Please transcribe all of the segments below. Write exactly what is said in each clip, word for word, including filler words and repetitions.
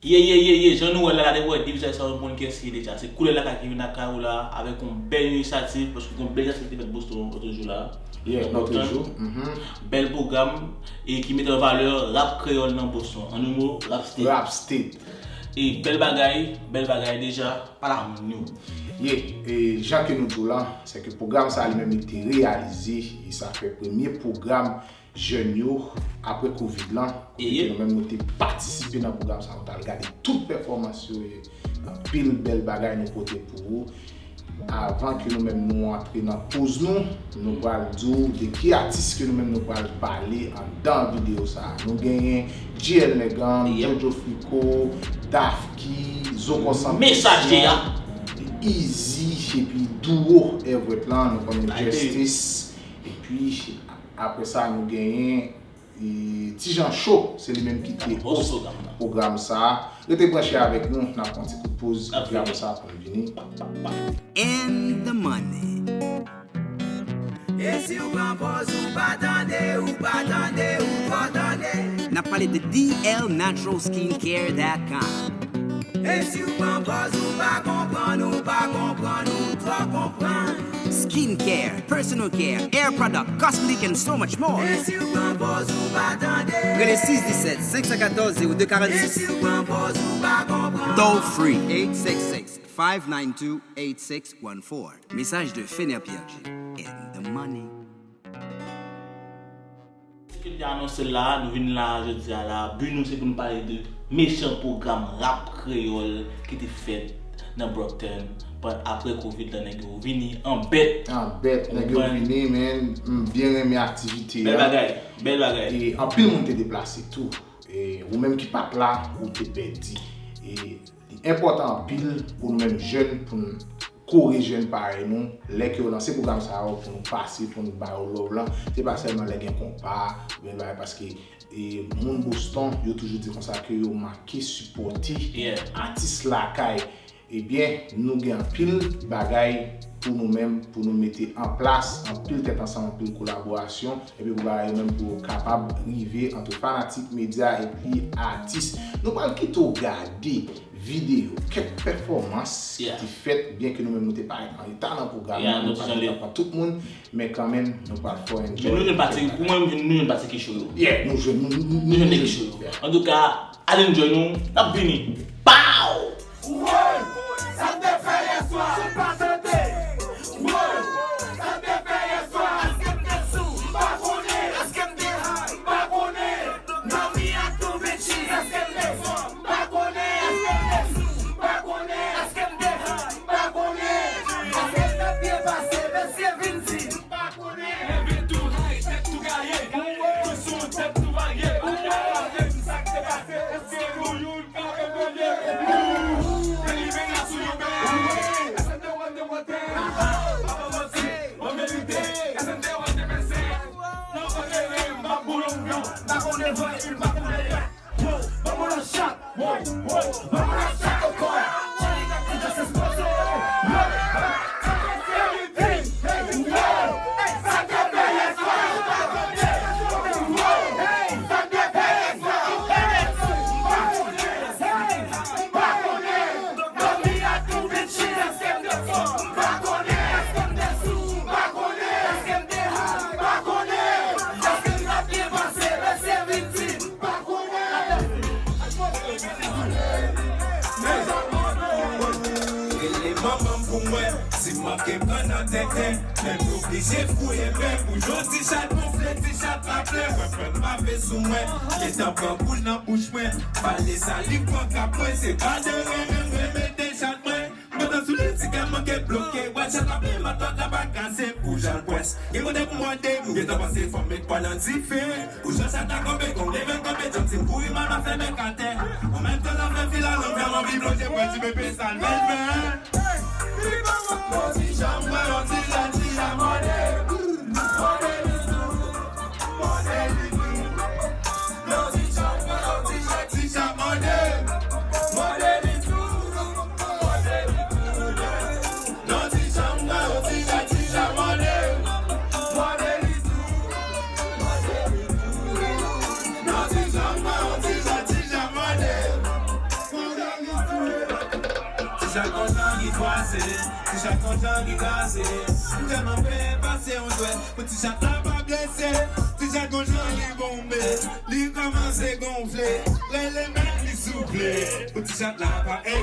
Ye, ye, ye, ye, jan nou wè la, la depi wè de vizaj sa yo, nou konn kiyès ki ye deja. Se Koulè Lakay ki vin lakay ou la, avèk yon bèl inisyativ, paske yon bèl inisyativ ki te fèt Boston lòt jou la. Yeah, lòt jou. Bèl pwogram, e ki mete an valè rap kreyòl nan Boston. An yon mo, Rap State. Rap State. E bèl bagay, bèl bagay deja, pale ak moun yo. Yeah, e jan ke nou di w la, se ke pwogram sa li menm li te reyalize, e sa fè premye pwogram jèn yo, apre Covid lan, kote ke nou menm nou te patisipe nan pwogram sa, nou t al gade tout pèfòmans yo, e anpil bèl bagay nou pote pou ou. Avan ke nou menm nou antre nan poz nou, nou pral di w de ki atis ke nou menm nou pral pale anndan videyo sa. Nou genyen G L Megan, Jojo Frico, Dafki, Zo Konsantrasyon, Easy, epi duo Everett lan, nou konnen Justice, epi apre sa, nou genyen, e, Ti Jan Cho, se li menm ki te host pwogram sa. Rete branche avèk nou, n ap pran ti kout poz, epi apre sa, pou n vini. In the money. E si w pran pòz, ou pa tande, ou pa tande, ou pa tande. N ap pale de D L natural skincare dot com. E si w pran pòz, ou pa konprann, ou pa konprann, ou twò konprann. Skincare, personal care, hair product, cosmetic, and so much more. E si w pran pòz, ou pa tande. Rele six dix-sept, cinq cent quatorze, zéro deux quarante-six. E si w pran pòz, ou pa konprann. Toll free, eight six six, five nine two, eight six one four. Message de Fener P L G. In the money. Jan ke m te anonse l la, nou vin la jodi a la. Bi nou se pou nou pale de mechan pwogram rap kreyòl ki te fèt nan Brockton. Pandan apre Covid lan, nèg yo vini an bèt. An bèt, nèg yo vini, men m byen renmen aktivite a. Bèl bagay, bèl bagay. E anpil moun te deplase tou. E ou menm ki pa t la, ou te pèdi. E li enpòtan anpil pou nou menm jèn, pou n kore jèn parèy nou, lè ke yo lanse pwogram sa yo, pou nou pase, pou nou ba yo love lan. Se pa sèlman lè gen konpa, oubyen bagay, paske, e, moun Boston, yo toujou di konsa ke yo manke sipòte atis lakay. Ebyen, nou gen anpil bagay pou nou menm, pou nou mete an plas, anpil tèt ansanm, anpil kolaborasyon, epi pou bagay yo menm pou yo kapab rive ant fanatik, medya, epi atis. Nou pral kite w gade videyo, kèk pèfòmans ki te fèt, byen ke nou menm nou te parèt an reta nan pwogram nan, nou pa t gentan pran tout moun, men kanmenm, nou pral fè w enjoy. Men nou jwenn pati, pou mwen, nou jwenn pati ki cho yo. Yeah, nou jwenn, nou, nou, nou, nou jwenn nèg ki cho yo. Antouka, al enjoy nou, n ap vini. Pow! Woy! Sa m te fè yè swa? Sou pa tande. Woy! Sa m te fè yè swa? Èske m te sou? M pa konnen. Èske m te high? M pa konnen. Mami a tonbe chis. Èske m te fò? M pa konnen. Èske m te sou? M pa konnen. Èske m te high? M pa konnen. Èske m t ap byen pase? Mesye vin di. M pa konnen. Leve tou high, tèt tou gaye. Tou sou, tèt tou varye. Ou pa konnen sa k te pase. Èske nou youn ka reponn? Delivery a sou yon bèl. Èske m te wè, m te wè. Pa ban manti, ban verite. Èske m te wè, m te pèse. Non, pa klere, m pa boulon, non. M pa konnen vre, m pa konnen. Wow, ban mwen yon shot. Wow, wow, ban mwen yon shot ankò. Just explode. Everything. Hey, wow. Hey, sa k ap fè yè swa? Wow. Hey, sa k ap fè yè swa? Hey, hey, hey. Rele manman m pou mwen, si m manke pran nan tenten. Men m oblije fouye men pou yon ti chat gonfle, ti chat raple. Mwen pran m pa fe sou mwen, gentan pran boul nan bouch mwen. Pale saliv pran kap mwen, se pa de renmen m remete chat mwen. Mwen nan sou li, ti kè manke bloke. Wè chat la plen, matant la pa kase, pou jan l pwès. Li mande pou mande, m gentan panse fò m met pwa nan dife. Pou jan chat la kanpe, kon leve l kanpe, djanm si m kouri mal, m ap fè bèk atè. An menm tan, l ap fè fil a lang, fè m anvi plonje, pran ti bebe, sa l bèl fè. Yon ti jan mwen, yon ti jan, ti jan mòde. Mòde li tou, mòde li tou. Yon ti jan mwen, yon ti jan, ti jan mòde. Mòde li tou, mòde li tou. Yon ti jan mwen, yon ti jan, ti jan mòde. Mòde li tou, mòde li tou. Yon ti jan mwen, yon ti jan, ti jan mòde. Ti chat kontan li kraze. M tèlman fè pase yon dwèt pou ti chat la pa blese. Ti chat kontan li bonbe. Li kòmanse gonfle. Rele men li souple. Pou ti chat la pa ey.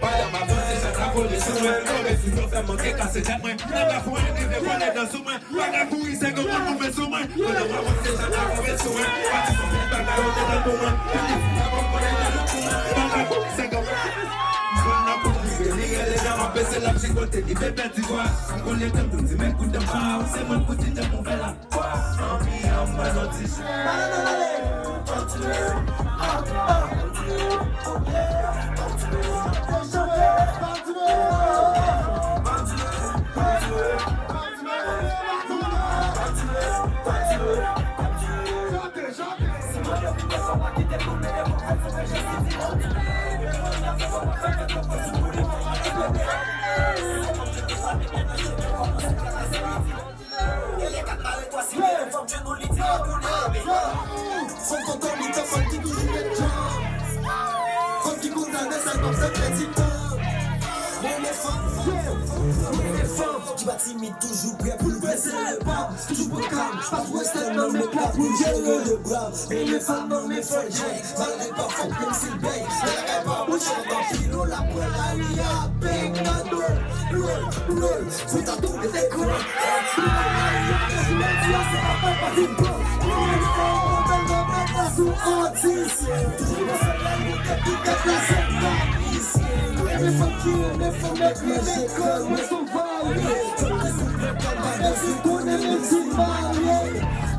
Pandan m ap danse, chat la kole sou mwen. Tonbe sou yo fè manke kase tèt mwen. Nèg la fon rive kole dan sou mwen. Bagay kouri se gwo moun moute sou mwen. Pandan m ap monte sa ta kouri sou mwen. Pati sou fè bagay yo te tann pou mwen. Pati sou fè bagay yo te tann pou mwen. Bagay kouri se gwo moun. Mwen nan kouri se li rele jan m ap pese l ap chigote li pe pèdi vwa. M koule tankou ti men kout dan pa ou se mwen pou ti dan pou fè la. Anvi an mwen nan ti. Fòk tonton li te fòk ki toujou gen djòb. Fòk ki kondane sa k ap fè pèdi tan. Mwen le fanm, fanm, fanm, mwen le fanm ki pa timid, toujou prè pou l peze le pa. Toujou pran kalm, pa twò strès nan men plat pou jere le bra. Mwen le fanm nan men fò djèl. Malgre pa fòk menm si l bèy. Nan lakay pa mwen chan anpil ou la pran lari a pek nan do. Lwèl, lwèl, fouta tou mete kran. Lari a pèdi mèdi a se pa pèl pa vin pran. Lari a fè yon bèl nan bèl la sou atis. Toujou nan sèl la nou tèt nou tèt la se pa isi. Mwen men fanm ki renmen fanm epi men kòl mwen sou vay. Fanm ki sou pran kalm pa bezwen konnen menm si l marye.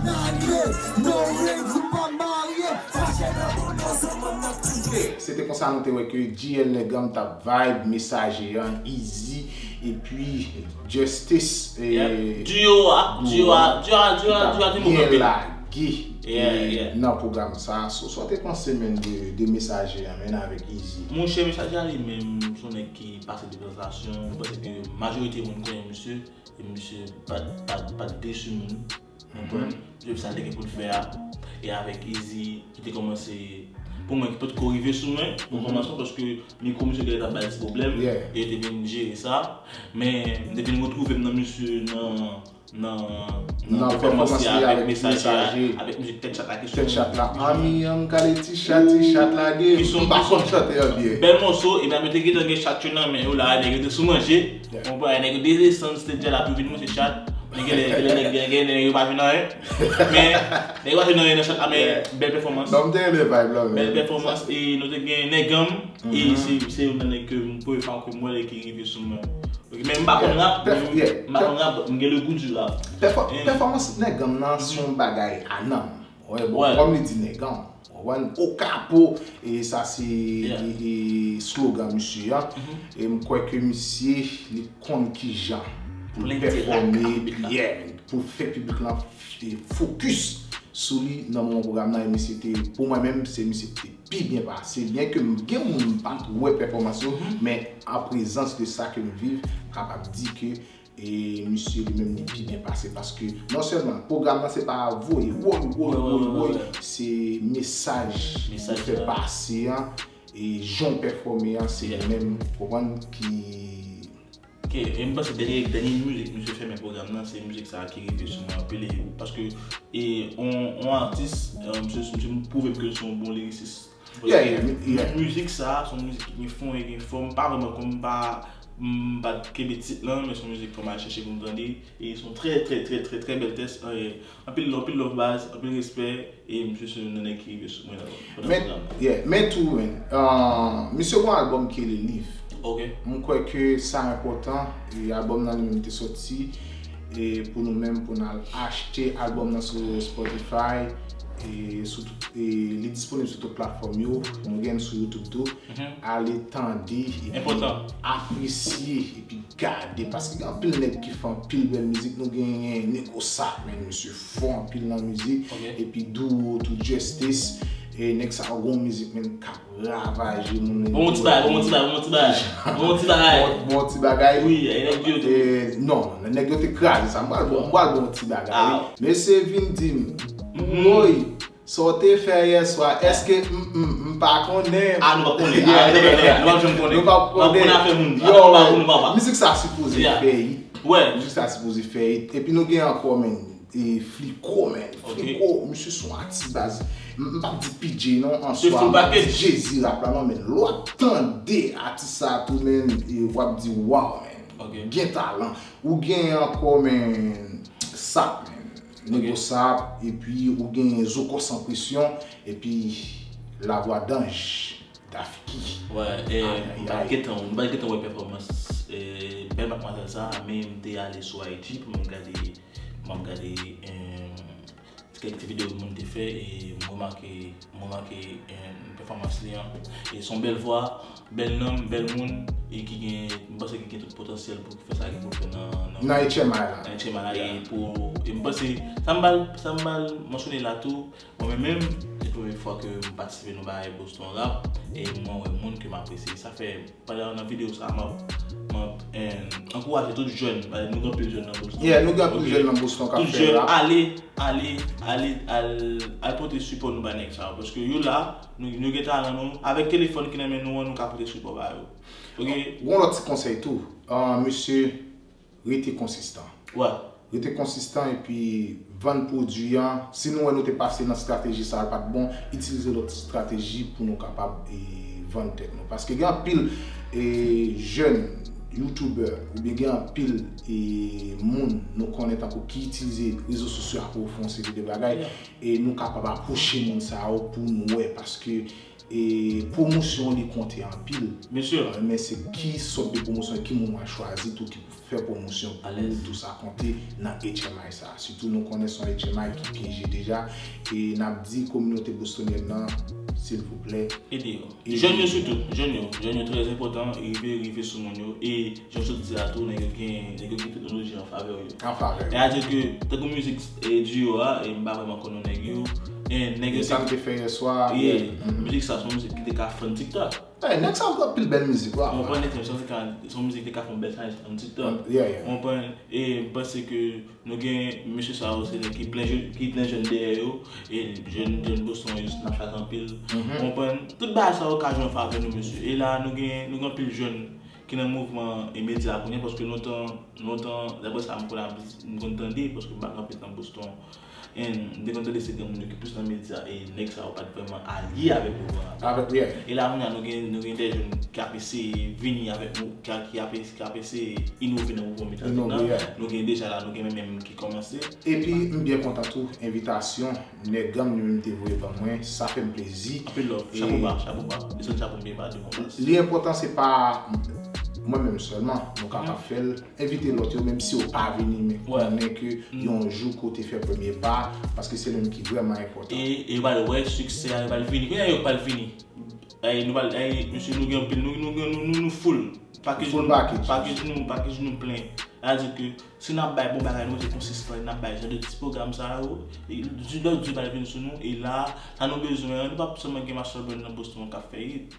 Marye, non ring ou pa marye. Fache nan bonè zanmanm nan toujou. Se te konsa nou te wè ke G L Nèganm t ap vibe, Mesaje an, Easy, epi Justice, e, Yep. Duo a, duo a, duo a, duo a, duo a te move anpil. Lage, Yeah, e, yeah. Nan pwogram sa. So, sa w te panse, menm, de, de Mesaje an, menm, avèk Easy? Monchè, Mesaje a li menm, se yon nèg ki pase de tantasyon. Mwen panse ke majorite moun konnen misye, e misye pa, pa, pa t desi moun. Konprann? Job sa l te gen pou l fè a. E avèk Easy, ki te kòmanse, pou mwen, ki potko rive sou mwen, o kòmansman, paske mikwo misye genlè t ap bay ti pwoblèm, Yeah. e yo te vin jere sa. Men, m te vin retwouve m nan misye, nan, nan, nan Nan pèfòmans li avèk Mesaje a, avèk mizik Tèt Chat la ki sou Tèt Chat la. Ami an kale ti chat, ti chat lage. Ki son, m pa konn chante an byen. Bèl moso, e menm yo te gentan gen chat yo nan men yo la, nèg yo te sou manje. Yeah. Konprann, nèg yo dezesans te djè la pou vin manje chat. Men gen lè, gen lè nèg, gen, gen lè nèg yo pa jwenn anyen. Men, nèg yo pa jwenn anyen nan chat la, men Yeah. bèl pèfòmans. Non, m te renmen vibe la, Bèl men pèfòmans, e nou te gen Nèganm, e Mhm. se, se youn nan nèg ke m, premye fwa ke m wè lè ki rive sou mwen. Ok, men m pa konn Yeah. rap, Pèf-, men yeah. m pa konn rap, m gen le goût du rap. Pèfò-, Yeah. pèfòmans Nèganm nan se yon Mhm. bagay a nanm. Wè, bon, Ouais. kòm li di Nèganm, w konprann? O kapo, e sa se, Yeah. e, e slogan misye a. Mhm. E m kwè ke misye, li konn kijan pou l Pou l pèfòme, entèrak ak piblik la. Yeah, pou l fè piblik lan, e, fokis sou li nan moman pwogram nan. E misye te, pou mwen menm, se misye ki te pi byen pase. Byen ke m gen moun m pa t wè pèfòmans yo, Mhm. men an prezans de sa ke m viv, m kapab di ke e misye li menm li pi byen pase, paske non sèlman pwogram nan se pa voye, woy, woy, Wi, wi, woy, wi, woy, wi. Se mesaj Mesaj li fè la. Pase an, e jan w pèfòme an, se Yeah. li menm, konprann, ki Ok, e m panse dènye, dènye mizik misye fè nan pwogram nan, se mizik sa a ki rive sou mwen anpil, e, paske, e, on, on atis, e, misye, misye pwouve m ke l se yon bon lirisis. Yeah, yeah, mi-, yeah. Mizik sa a, se yon mizik ki gen fon e gen fòm, pa vrèman kòm m pa, m pa t kenbe tit lan, men se yon mizik ke m al chèche pou m tande, e se yon trè, trè, trè, trè, trè bèl tèks, e, anpil, anpil love baz, anpil respè, e misye se youn nan nèg ki rive sou mwen nan, pandan Men, pwogram nan. Yeah, men tou, men, uh, misye gon albòm ki rele Live. Ok. M kwè ke sa enpòtan, e albòm nan li menm te soti, e pou nou menm, pou n al achte albòm nan sou Spotify, e sou tout, e li disponib sou tout platfòm yo, nou gen l sou YouTube tou. Mhm. Ale tande, epi Enpòtan. Apresye, epi gade, paske gen anpil nèg ki fè anpil bèl mizik, nou genyen Negosap, men misye fò anpil nan mizik, Ok. epi Duo tou, Justice, e nèg sa yo gon mizik, men k ap ravaje moun. Bon, ti bagay, bon, ti bagay, bon, ti bagay. Bon, ti bagay. Bon, bon ti bagay. Wi, e nèg yo tou. E, non, non, nèg yo te kraze sa. M pral bon, m pral bon ti bagay, Ah. wi. Mesye vin di m, Mhm. Woy, Sa w te fè yè swa, èske m, m, m pa konnen? Ah, nou pa konnen. Ah, nou pa konnen. Nou pa janm konnen. Nou pa konnen. Nou pa konnen afè moun. Yo, Nou pa konnen, nou pa. Mizik sa sipoze Yeah. fèy. Ouais. Mizik sa sipoze fèy. Epi nou gen ankò, men, e Fliko, men. Ok. Fliko, misye se yon atis baz. M m p ap di P J non, an Se swa, full m p ap di package. Jay-Z rap la non, men lè w ap tande atis sa tou, men, e w ap di, "Wow, men. Ok. Gen talan." Ou gen ankò, men, Sap, men. Nego Sap, epi ou gen Zoko San Presyon, epi Lavwa Danj, Dafiki. Ouais, e, Ay, m pa ay. gentan, m pa gentan wè pèfòmans, e, bèl matmwazèl sa, men m te ale sou I G pou m gade, m ap gade, e, kèk ti videyo moun te fè, e m remake, m remake, e, pèfòmans li an. E se yon bèl vwa, bèl nanm, bèl moun, e ki gen, m panse ki gen tout potansyèl pou fè sa ki pou fè nan, nan Nan H M I la. Nan H M I la, e pou, e m panse, sa m bal, sa m bal mansyone la tou, mwen menm, se premye fwa ke m patisipe nan bagay Boston Rap, e mwen wè moun ke m apresye. Sa fè, pandan nan videyo sa, m ap, m ap, e, ankouraje tout jèn, paske nou gen anpil jèn nan Boston. Yeah, nou gen anpil Ok. jèn nan Boston k ap Tout fè jèn, rap. ale, ale, ale, al, al pote sipò nou ba nèg sa yo, paske yo la, nou, nou gen talan nou, avèk telefòn ki nan men nou an, nou ka pote sipò ba yo. Ok? Gon lòt ti konsèy tou. Ah, mesye, rete konsistan. Ouais. Rete konsistan epi vann pwodui an. Si nou wè nou te pase nan estrateji sa a, l pa t bon, itilize lòt estrateji pou nou kapab, e, vann tèt nou. Paske gen anpil, e, jèn youtubè oubyen gen anpil, e, moun nou konnen tankou ki itilize rezo sosyo a pou yo fè yon seri de bagay. Yeah. E nou kapab apwoche moun sa yo pou nou wè, paske, e, pwomosyon li konte anpil. Byen si. Men se ki sòt de pwomosyon, ki moun w a chwazi tou ki pou fè pwomosyon pou Alèz. Tou sa konte nan H M I sa. Sitou nou konnen se yon H M I ki pyeje deja. E n ap di kominote bostonyèn nan, silvouplè, Ede yo. Ede Jèn yo yo. Sitou. Jèn yo. Jèn yo trè enpòtan. Rive, rive sou moun yo. E jan w sot di a tou, nèg yo gen, nèg yo gen teknoloji an favè yo. An favè. Sètadi ke, tankou mizik, e, duo a, e m pa vrèman konnen nèg yo. E nèg yo E sa m te fè yè swa. Yeah. Mhm. Mizik sa se yon mizik ki te ka fann TikTok. Hey, nèg sa yo anpil bèl mizik, wa. Ou konprann, se yon mizik, se yon mizik ki te ka fè yon bèl challenge an TikTok. Yeah, yeah. Ou konprann, e m panse ke nou gen mesye sa yo, se nèg ki plen jè-, ki plen jèn dèyè yo, e jèn, jèn Boston yo Snapchat anpil. Mhm. Ou konprann, tout bagay sa yo ka jwe an favè nou, mesye. E la, nou gen, nou gen anpil jèn ki nan mouvman e medya kounye a, paske lontan, lontan, daprè sa m konn ap, m konn tande, paske m pa kanpe nan Boston, e m te konn tande se gen moun yo ki plis nan medya, e nèg sa yo pa t vrèman alye avèk mouvman an. Avèk, yeah. E la, kounye a, nou gen, nou gen de jèn ki ap eseye vini avèk nou, ki, ki ap, ki ap eseye inove nan mouvman medya Inove, nan. Yeah. Nou gen deja la, nou gen menm, menm ki kòmanse. Epi, m byen kontan tou, envitasyon, Nèg Ganm li menm te voye ban mwen, sa fè m plezi. Anpil love, E- chapo ba, chapo ba. Desann chapo m byen ba de konpas. Li enpòtan se pa mwen menm sèlman, nou kapab fè l. Envite lòt yo, menm si yo pa vini, men Ouais. konnen ke yon jou kote fè premye pa, paske se li menm ki vrèman enpòtan. E, e yo pral wè siksè a, yo pral vini. Kounye a yo pral vini. Ay, nou pral, ay, mesye, nou gen anpil, nou, nou, nou, nou, nou full. Package Full nou, package. Package nou, package nou plen. Sètadi ke si n ap bay bon bagay, nou rete konsistan, n ap bay jan de ti pwogram sa yo, e, di lòt di pral vin sou nou, e la, sa nou bezwen an, nou p ap sèlman gen Master Brand nan Boston k ap fè hit.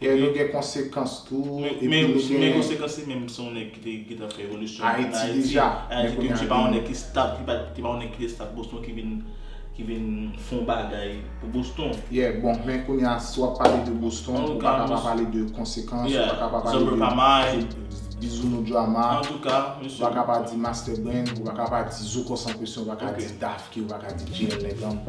E nou gen konsekans tou, Men, epi men, nou men gen konsekans li menm se yon nèg ki te gentan fè evolisyon Ayiti deja, men Ayiti, kounye a se pa yon gen- nèg ki stab, ki pa, ki pa yon nèg ki te stab Boston, ki vin, ki vin fè yon bagay pou Boston. Yeah, bon, men kounye a, si w ap pale de Boston, An ou tou pa ka, kapab Boston- pale de konsekans, ou Yeah, pa kapab pale Zòbè pa may. de Bizounou Drama, An tou ka, ou mesye. pa kapab di Master Brand, ou pa kapab di Zoko San Presyon, ou pa kapab Ok. di Dafki, ou pa kapab di J L Nèg Ganm.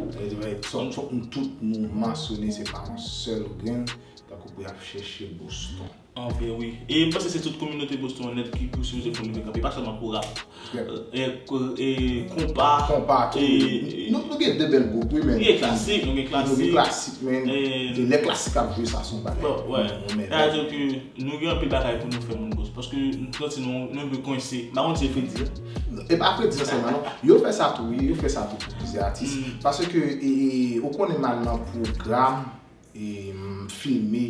Fòk, fòk nou tout nou mansyone, se pa yon sèl grenn, tankou pou y ap chèche Boston. Anpil, wi. E m panse se tout kominote Boston nèt ki, ki sipoze pou leve kanpe, pa sèlman pou rap. Yeah. E, e, e konpa. Konpa tou. E, Nou, nou gen de bèl gwoup, wi, men. Nou gen klasik, nou gen Nou gen klasik. Klasik, men. E- E lè klasik ap jwe sa, se yon bagay. Bon, wè. Mwen, mwen, Sètadi ke nou gen anpil bagay pou nou fè moun Boston. Paske nou santi nou, nou enpe kwense. M pa konn si se fredi, an. E pa fredi an sèlman, non. Yo fè sa tou, wi. Yo fè sa tou pou plizyè atis. Mm. Paske, e, e, ou konnen m al nan pwogram, e, m filme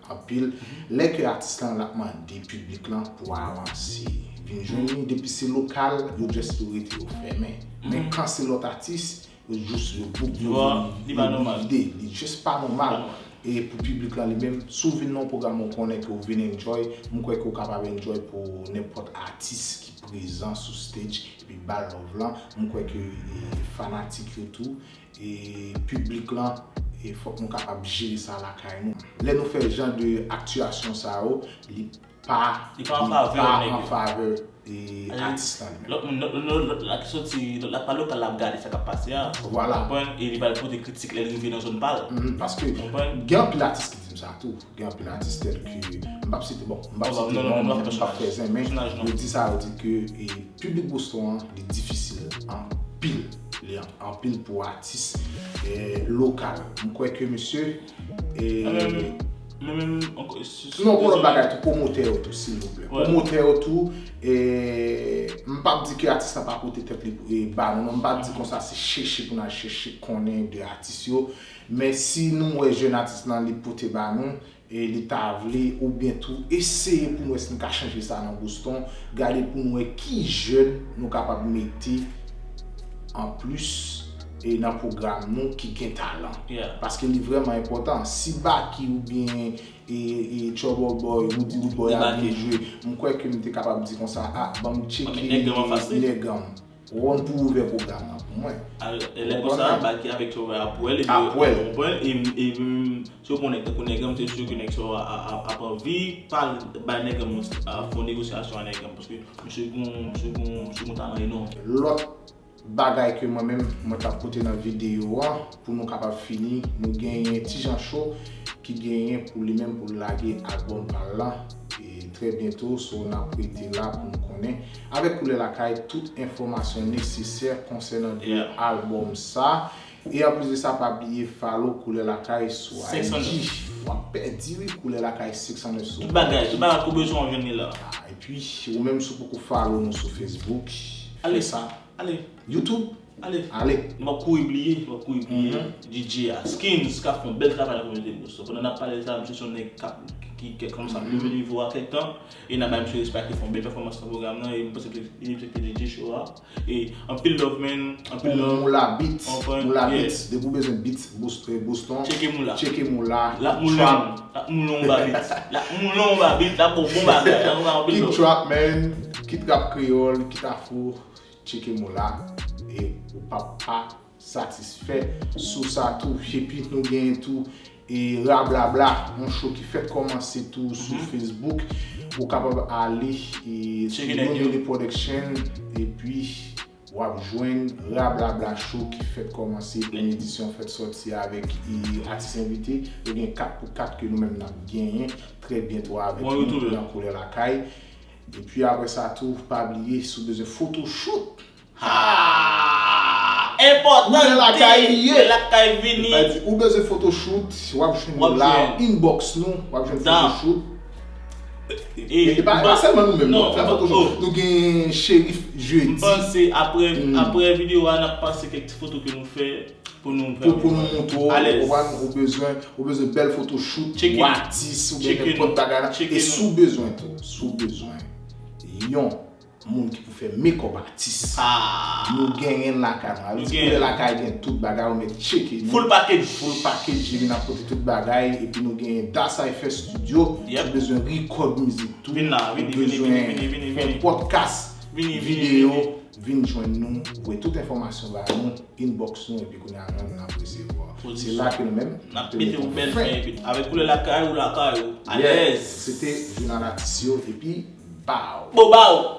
anpil. Lè ke atis lan l ap mande piblik lan pou avanse, vin jwenn li, depi se lokal, yo just yo rete, yo fèmen. Men Mhm. Kan se lòt atis, yo just yo bouk, yo Yo, vin, li pa yo nòmal. Vide. Li just pa nòmal. Pa nòmal. E pou piblik lan li menm, si w vin nan yon pwogram, ou konnen ke w vin enjoy, m kwè ke w kapab enjoy pou nenpòt atis ki prezan sou stage, epi ba l love lan. M kwè ke, e, fanatik yo tou, e piblik lan, e fòk nou kapab jere sa lakay nou. Lè nou fè jan de aktyasyon sa yo, li pa Li pa an favè li pa nèg an yo. favè e atis lan li menm. Lòt moun, lòt, lòt, lòt la ki soti, lòt la ki pa lokal la ap gade sa k ap pase a. Vwala. Konprann? E li pral pote kritik lè l rive nan zòn pa l. Mhm, paske Konprann? gen anpil atis ki di m sa tou. Gen anpil atis tèl ke, m p ap site, bon, m p ap Bon, site non, non, non, non, m p ap fè zen, men pèsonaj non. Yo di sa, yo di ke e piblik Boston an, li difisil anpil. Li an- anpil pou atis e lokal. M kwè ke mesye e Mwen menm, mwen menm, ankò, si- si- Non, pou lòt si- bagay tou, pwomotè yo tou, silvouplè. Ouais. Pwomotè yo tou, e m p ap di ke atis lan pa pote tèt li e ba nou, non, m p ap di konsa se chèche pou n al chèche konnen de atis yo, men si nou wè jèn atis lan li pote ba nou, e li ta vle, oubyen tou eseye pou n wè si n ka chanje sa nan Boston, gade pou n wè ki jèn nou kapab mete anplis e nan pwogram nou ki gen talan. Yeah. Paske li vrèman enpòtan. Si Baky oubyen e, e Trouble Boy, Roody Roodboy ap Debake. Vin jwe, m kwè ke m te kapab di konsa, a, ban m tcheke Nèg an fas li. Nèg an. Ron pou ouvè pwogram nan pou mwen. Lè konsa, Baky avèk Trouble ap wè l, epi Ap wè l. Konprann? E, e, mm, si w pran nèg tankou Nèg an, m te si ke nèg sa a, a, a, ap anvi pale bay Nèg an, a, fè yon negosyasyon a Nèg an, paske misye gon, misye gon, misye gon talan enòm. Lòt bagay ke mwen menm, mwen t ap pote nan videyo an, pou nou kapab fini, nou genyen Ti Jan Cho ki genyen pou li menm pou l lage albòm pa l lan. E trè byento, so n ap rete la pou nou konnen. Avèk Koulè Lakay, tout enfòmasyon nesesè konsènan de Yeah. albòm sa. E anplis de sa, pa bliye follow Koulè Lakay sou Six hundred. I G. W ap pèdi, wi, Koulè Lakay six hundred sou Tout bagay, tout bagay ke w bezwen w jwenn li la. Ah, epi, ou menm si w poko follow nou sou Facebook, Ale. Fè sa. Ale, YouTube, ale. ale. Nou p ap kouri bliye, nou p ap kouri bliye Mhm. D J a. Skins k ap fè yon bèl travay nan kominote Boston. Pandan n ap pale sa, misye se yon nèg k ap, ki, ki, ki kòmanse ap leve nivo a kèk tan. E n ap bay misye respè ke fè yon bèl pèfòmans nan pwogram nan. E m panse ke li respekte D J show a. E anpil love, man. Anpil love. Moula Beats, Konprann? Moula Yeah. Beats, depi w bezwen beats, Boston, Boston, Tcheke Moula. Tcheke Moula, L ap moule trap, yon, l ap moule yon babit. L ap moule yon babit. L ap bon, bon bagay. Anpil kit love. Trap, man, kit rap kreyòl, kit afro, Tcheke Moula, e ou p ap pa satisfè sou sa tou. Epi nou genyen tou e Rablabla, yon show ki fèk kòmanse tou sou Mhm. Facebook. Ou kapab ale e sou Tcheke nèg yo. Yonele Production, epi w ap jwenn Rablabla Show ki fèk kòmanse, premye edisyon fèk sòti avèk e atis envite. Yo gen kat pou kat ke nou menm n ap genyen trè byento avèk Mwen nou retounen. Nan Koulè Lakay. Epi apre sa tou, pa bliye, si w bezwen photoshoot, Ah! Enpòtan Koulè Lakay li ye. Lakay vini. Sa di, ou bezwen photoshoot, w ap jwenn W ap nou la, jwenn. Inbox nou, w ap jwenn Dan. Photoshoot. E pa, pa sèlman nou menm, Non, nou ap fè non, photoshoot. oh. Nou gen Cherif M Jeudi. panse apre, Mm. apre videyo a, n ap pase kèk ti foto ke nou fè pou nou Pou, pou nou montre w, Alèz. Ou, ou bezwen, ou bezwen bèl photoshoot, Tcheke ou nou. atis, ou Tcheke bezwen nou. nenpòt bagay la. Tcheke E nou. Si w bezwen tou, si w bezwen yon moun ki pou fè make-up atis, Ah. nou genyen l lakay nou. Avè Nou di genyen. Koulè Lakay gen tout bagay, ou mèt tcheke nou. Full package. Full package, vin ap pote tout bagay, epi nou genyen Da Cypher Studio, Yep. Ou bezwen record mizik tou, Vin la, vini, ou vini, bezwen vini, vini, fè vini. podcast, Vini, vini, videyo, vini. Vin jwenn nou, voye tout enfòmasyon ba nou, inbox nou, epi kounye a nou menm n ap resevwa. Se Pozisyon. La ke nou menm N ap mete yon bèl fen, epi avèk Koulè Lakay ou lakay ou. Alèz. Se te Jounal Atis yo, epi bow. Bobaw.